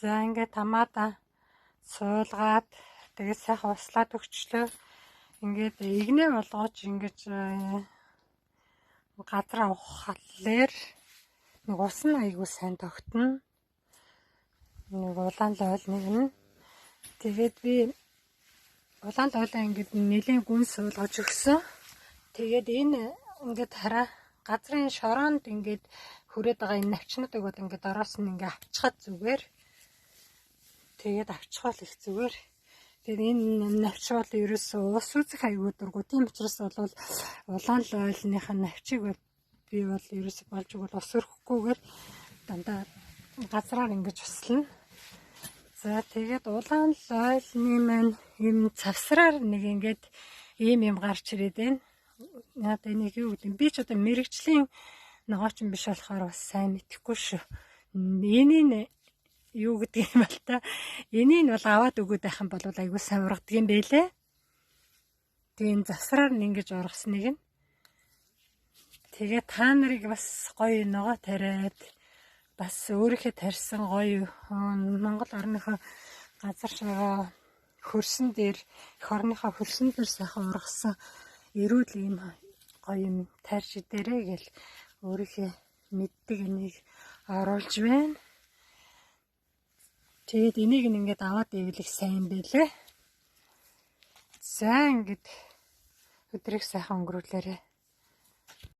За, ингээд томата суулгаад, тэгээд сайхан услаад өгчлөө. Ингээд эгнээ болгооч ингэж газраа ухахлаар нэг ус нь айгүй сайн тогтно. Нэг улаан лойлныг нь. Тэгээд би улаан лойлоо ингээд нэлийн гүн суулгаж өгсөн. Тэгээд энэ ингээд хараа, газрын шороонд ингээд хүрээд байгаа энэ навчнуудыг бол ингээд ороос нь ингээд авчхаад зүгээр. Тэгээд авчхал их зүгээр. Тэгээд энэ навч бол ерөөсөө ус үзэх айгүй дургу. Тийм учраас бол улаан лойлных нь навчийг би бол ерөөсөө болж өгвөл ус өрөхгүйгээр дандаа газраар ингэж услана. За, тэгээд улаан лойлны маань юм цавсраар нэг ингээд ийм юм гарч ирээд байна. Одоо энийг юу гэдэг юм? Би ч одоо мэргэжлийн ногоочин биш болохоор бас сайн мэдэхгүй шүү. Энийг юу гэдэг юм бол та. Энийг бол аваад өгөөд байх юм бол айгүй сайн ургадаг юм бэлээ. Тэгээ энэ завсраар нь ингэж ургасныг нь. Тэгээ та нарыг бас гоё ногоо тариад, бас өөрийнхөө тарьсан гоё Монгол орныхоо газар шороо хөрсөн дээр, эх орныхоо хөрсөн дээр сайхан ургасан эрүүл ийм гоё юм тарьж идэрэй гэл өөрийнхөө мэддэг энийг оруулж байна. Тэгээд энийг ингээд аваад ивэл их сайн байлээ. За, ингээд өдрийг сайхан өнгөрүүлээрэй.